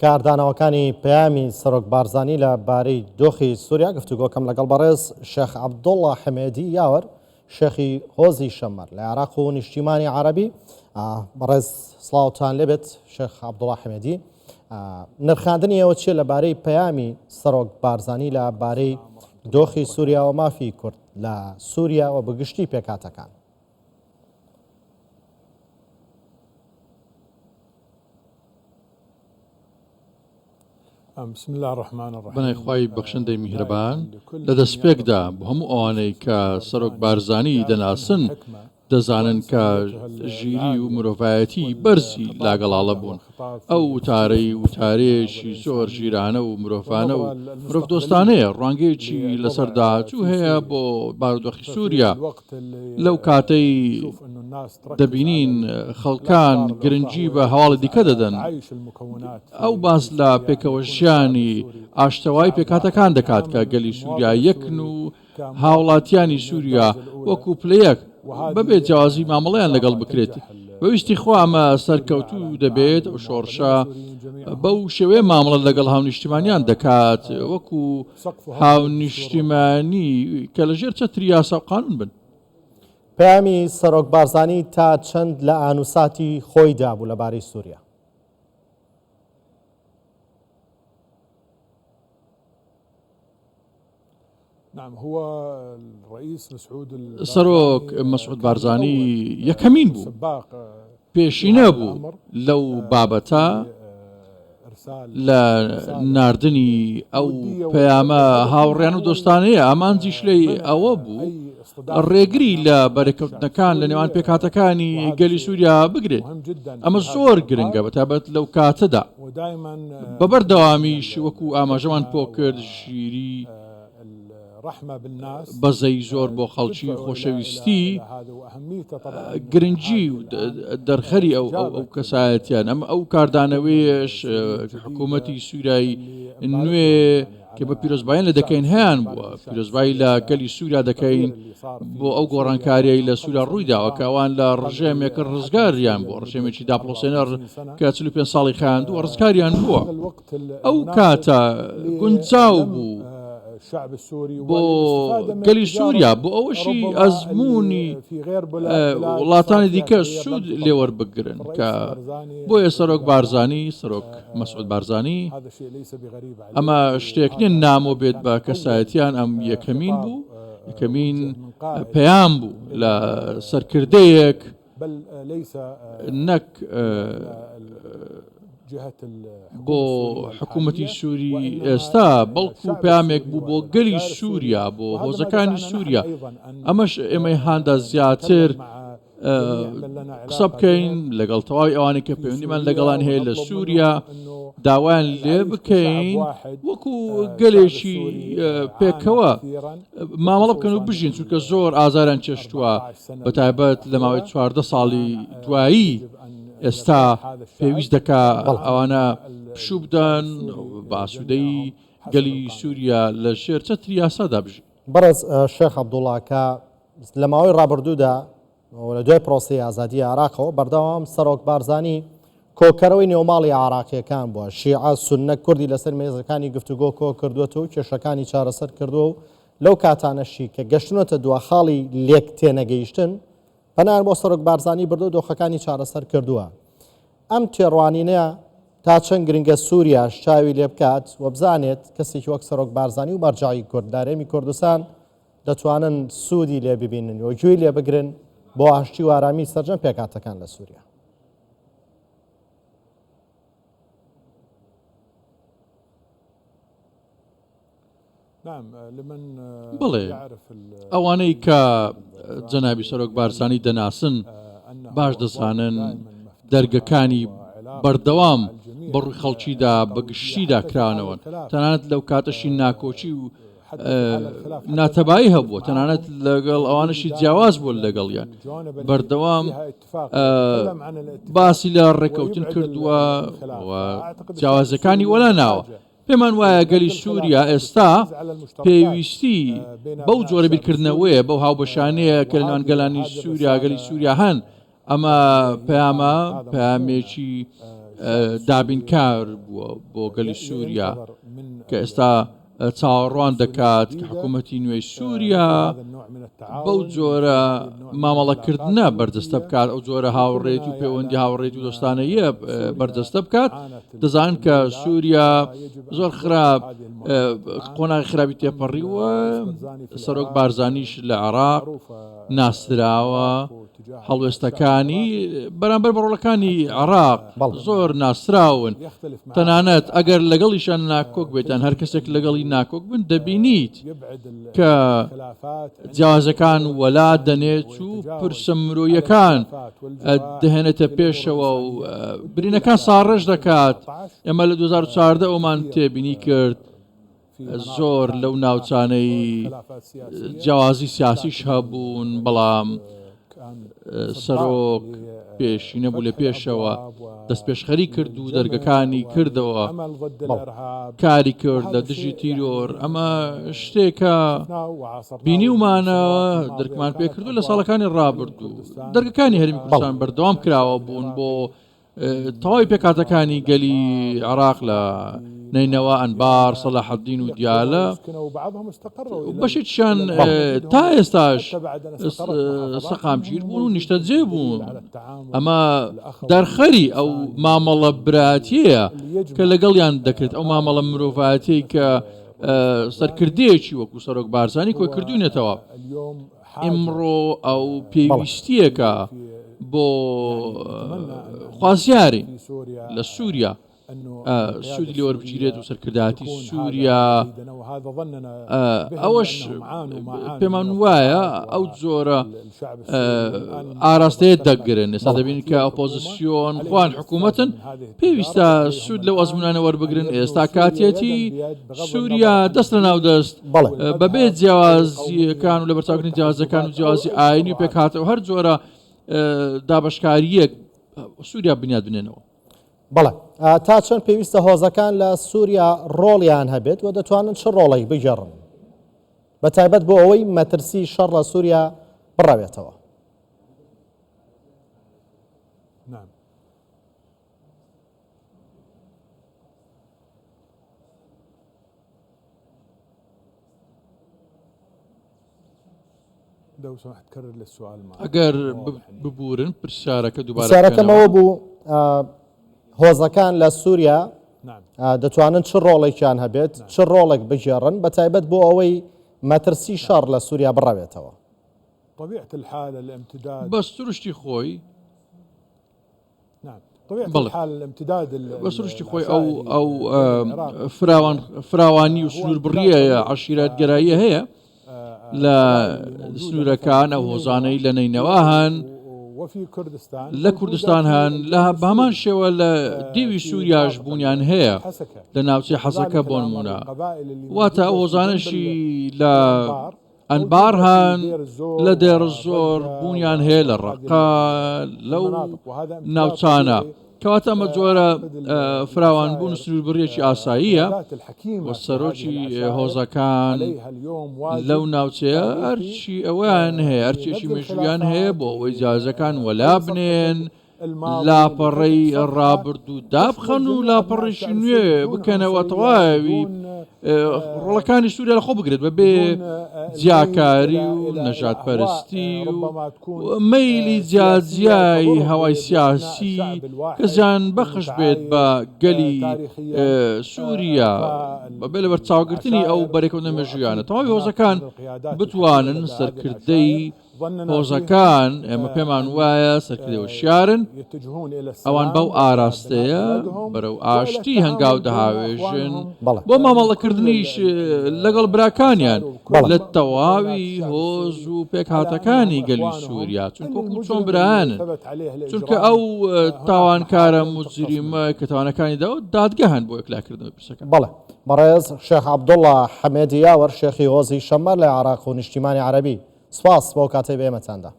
کاردانەوەکانی پەیامی سەرۆک بارزانی لە بارەی دۆخی سووریا گفتوگۆکەم لەگەڵ بەڕێز شێخ عەبدوڵڵا حمێدی یاوەر شێخی هۆزی شەممەر لە عێراق و نیشتیمانی عەرەبی بەڕێز سڵاوتان لێبێت شێخ عەبدوڵڵا حمێدی نرخاندنی ئێوە چییە لە بارەی پەیامی سەرۆک بارزانی لە بارەی دۆخی سووریا و مافی کورد لە سووریا و بەگشتی پێکهاتەکان؟ بەناوی خوای بەخشندەی میهرەبان، لە دەستپێکدا بۆ هەموو ئەوانەی کە سەرۆک بارزانی دەناسن دەزانن کە ژیری و مرۆڤایەتی بەرزی لاگەڵاڵە بوون. ئەو وتارەی وتارەیەکی زۆر ژیرانە و مرۆڤانە و مرۆڤدۆستانەیە، ڕوانگەیەکی لەسەر داهاتوو هەیە بۆ بارودۆخی سووریا لەو کاتەی دەبینین خەڵکان گرنگی بە هەواڵی دیکە دەدەن. ئەو باس لە پێکەوەژیانی ئاشتەوایی پێکهاتەکان دەکات کە گەلی سووریا یەکن و هاوڵاتیانی سووریا وەکو پلە یەک بەبێ جیاوازی مامەڵەیان لەگەڵ بکرێت. بە ویستی خوا ئەمە سەرکەوتوو دەبێت، ئەو شۆڕشە بەو شێوەیە مامەڵە لەگەڵ هاونیشتیمانیان دەکات وەکو هاونیشتیمانی کە لەژێر چەتری یاسا و قانون بن. پەیامی سەرۆک بارزانی تا چەند لە ئانوساتی خۆیدا بوو لەبارەی سووریا؟ سەرۆک مەسعود بارزانی یەکەمین بوو، پێشینە بوو لەو بابەتە لە ناردنی ئەو پەیامە هاوڕێیان و دۆستانەیە، ئامانجیش لێی ئەوە بوو ڕێگری لە بەرێککەوتنەکان لە نێوان پێکهاتەکانی گەلی سووریا بگرێت. ئەمە زۆر گرنگە بەتایبەت لەو کاتەدا. بە بەردەوامیش وەکو ئاماژەمان پۆ کرد ژیری بەزەی زۆر بۆ خەڵکی خۆشەویستی گرنگی و دەرخەری ئەو ئەو کەسایەتیان ئەم ئەو کاردانەوەیەش حکوومەتی سوورای نوێ کە بە پیرۆزبایان لە دەکەین هەیان بووە پیرۆزبایی لە گەلی سووریا دەکەین بۆ ئەو گۆڕانکاریی لە سووریا ڕووی داوە کە ئەوان لە ڕژێمێکە ڕزگاریان بووە ڕژێمێکی داپڵۆسێنەر کە 45 ساڵی خایاندووە ڕزگاریان بووە ئەو کاتە گونجاو بوو بۆ گەلی سووریا بۆ ئەوەشی ئەزمموونی وڵاتانی دیکە سوود لێوەربگرن کە بۆیە سەرۆک بارزانی سەرۆک مەسعود بارزانی ئەمە شتێک نیە نامۆ بێت بە کەسایەتیان ئەم یەکەمین بوو یەکەمین پەیام بوو لە سەرکردەیەک نەک بۆ حکوومەتی سووری ئێستا بەڵکو پامێک بوو بۆ گەلی سووریا بۆ هۆزەکانی سووریا ئەمەش ئێمەی هاندا زیاتر قسە بکەین لەگەڵ تەواوی ئەوانەی کە پەیوەندیمان لەگەڵان هەیە لە سووریا داوایان لێ بکەین وەکو گەلێکی پێکەوە مامەڵە بکەن و بژین چونکە زۆر ئازاران چێشتووە بە تایبەت لە ماوەی 14 ساڵی دوایی ئێستا پێویست دەکا ئەوانە پشوو بدەن بە ئاسوودەی گەلی سووریا لە ژێر چەتری یاسادا بژین. بەڕێز شێخ عەبدوڵا کە لە ماوەی ڕابردوودا و لە دوای پرۆسەی ئازادی عێراقەوە بەردەوام سەرۆک بارزانی کۆکەرەوەی نێوماڵی عێراقییەکان بووە، شیعە، سوننە، کوردی لەسەر مێزەکانی گفتوگۆ کۆ کردووەتەوە و کێشەکانی چارەسەر کردووە و لەو کاتانەشی کە گەشتونەتە دوا خاڵی لێک تێنەگەیشتن پەنایان بۆ سەرۆک بارزانی بردووە دۆخەکانی چارەسەر کردووە. ئەم تێڕوانینە تا چەند گرنگە سووریاش چاوی لێ بکات و بزانێت کەسێکی وەک سەرۆک بارزانی و مەرجەعی کورد لە هەرێمی کوردستان دەتوانن سوودی لێ ببینن و گوێی لێ بگرن بۆ ئاشتی و ئارامی سەرجەم پێکهاتەکان لە سووریا. بەڵێ، ئەوانەی کە جەنابی سەرۆک بارزانی دەناسن باش دەزانن دەرگەکانی بەردەوام بە ڕووی خەڵکیدا بە گشتیدا کراونەوەن، تەنانەت لەو کاتەشی ناکۆکی و ناتەبایی هەبووە، تەنانەت لەگەڵ ئەوانەشی جیاواز بوون لەگەڵیان بەردەوام باسی لە ڕێککەوتن کردووە و جیاوازەکانی وەلا ناوە. پێمان وایە گەلی سووریا ئێستا پێویستی بەو جۆرە بیرکردنەوەیە، بەو هاوبەشانەیە کە لەنێوان گەلانی سووریا، گەلی سووریا هەن. ئەمە پەیامە، پەیامێکی. دابینکار بووە بۆ گەلی سووریا کە ئێستا چاوەڕوان دەکات کە حکوومەتی نوێی سووریا بەو جۆرە مامەڵەکردنە بەرجەستە بکات ئەو جۆرە هاوڕێت و پەیوەندی هاوڕێت و دۆستانەیە بەرجەستە بکات دەزانن کە سووریا زۆر خراپ قۆناغی خراپی تێپەڕیوە سەرۆک بارزانیش لە عێراق ناسراوە هەڵوێستەکانی بەرامبەر بە ڕۆڵەکانی عێراق زۆر ناسراون تەنانەت ئەگەر لەگەڵیشان ناکۆک بێتان هەر کەسێک لەگەڵی ناکۆک بن دەبینیت کە جیاوازەکان وەلا دەنێت و پرسە مرۆیەکان دەهێنێتە پێشەوە و برینەکان ساڕێژ دەکات ئێمە لە 2014 ئەومان تێبینی کرد زۆر لەو ناوچانەی جیاوازی سیاسیش هەبوون، بەڵام سەرۆک پێشینە بوو لە پێشەوە دەستپێشخەری کرد و دەرگەکانی کردەوە، کاری کرد لە دژی تیرۆر. ئەمە شتێکە بینیومانە، درکمان پێکردو لە ساڵەکانی ڕابردوو دەرگەکانی هەرێمی کوردستان بەردەوام کراوە بوون بۆ تەواوی پێکهاتەکانی گەلی عێراق لە نەینەوا، ئەنبار، سەلاحەدین و دیالە بەشێکیان تا ئێستاش سەقامگیر بوون و نیشتەجێ بوون. ئەمە دەرخەری ئەو مامەڵە برایەتیەیە کە لەگەڵیان دەکرێت، ئەو مامەڵە مرۆڤایەتیەی کە سەرکردەیەکی وەکو سەرۆک بارزانی کۆی کردوونەتەوە. ئیمڕۆ ئەو پێویستییەکە بۆ خوازیارین لە سووریا سوودی لێ وەربگیرێت و سەرکردایەتی سووریا ئەوەش پێمان وایە ئەو جۆرە ئاراستەیە دەگرن ئێستا دەبین کە ئۆپۆزیسیۆن خوان حکوومەتن پێویستە سوود لەو ئەزمونانە وەربگرن ئێستا کاتیەتی سووریا دەست لە ناو دەست بەبێ جیاوازیەکان و لەبەرچاوکردنی جیاوازەکان و جیاوازی ئاینی و پێکهاتە و هەر جۆرە دابەشکارییەک سووریا بنیاد بنێنەوە. بەڵێ تا چەند پێویستە هۆزەکان لە سووریا ڕۆڵیان هەبێت و دەتوانن چ ڕۆڵێک بگێڕن بە تایبەت بۆ ئەوەی مەترسی شەڕ لە سووریا بڕەوێتەوە؟ ئەگەر ببورن پرسیارەکە دووبارە پرسیارەکەم ئەوە بوو هۆزەکان لە سووریا دەتوانن چ ڕۆڵێکیان هەبێت چ ڕۆڵێک بگێڕن بە تایبەت بۆ ئەوەی مەترسی شەڕ لە سووریا بڕەوێتەوە. بە سروشتی خۆی بەڵێ بە سروشتی خۆی ئەو ئەو فراوان فراوانی و سنوور بڕیە عشیرەتگەراییە هەیە لە سنوورەکان ئەو هۆزانەی لە نەینەوا هەن لە کوردستان هەن لە بەمان شێوە لە دیوی سووریاش بوونیان هەیە لە ناوچەی حەسەکە بۆ نمونە واتە ئەو هۆزانەشی لە ئەنبار هەن لە دێرەزۆر بوونیان هەیە لە ڕەققە لەو ناوچانە کەواتە ئەمە جۆرە فراوانبوون و سنووربڕیەکی ئاساییە و سەرۆکی هۆزەکان لەو ناوچەیە ئەرچی ئەوەیان هەیە ئەرچێکی مێژوویان هەیە بۆ ئەوەی جازەکان وەلا بنێن لاپەڕەی ڕابردوو دابخەن و لاپەڕێکی نوێ بکەنەوە تەواوی ڕۆڵەکانی سووریا لەخۆ بگرێت بەبێ جیاکاری و نەژادپەرستی و مەیلی جیاجیای هەوای سیاسی کە زیان بەخش بێت بە گەلی سووریا بەبێ لەبەر چاوگرتنی ئەو بەرێکەوتنە مێژوویانە تەواوی هۆزەکان بتوانن سەرکردەی هۆزەکان ئێمە پێمان وایە سەرکردە وشیارن، ئەوان بەو ئاراستەیە بەرەو ئاشتی هەنگاو دەهاوێژن بۆ مامەڵەکردنیش لەگەڵ براکانیان لە تەواوی هۆز و پێکهاتەکانی گەلی سووریا چونکە وەکو چۆن برایانن چونکە ئەو تاوانکارە موجریمە کە تاوانەکانی داوە دادگە هەن بۆ یەکلاکردنەوەی پرسەکە. بەڵێ بەڕێز شێخ عەبدوڵڵا حەمێدی یاوەر شێخی هۆزی شەممەر لە عێراق و نیشتیمانی عەرەبی سپاس بۆ کاتەی بە ئێمەتان دا.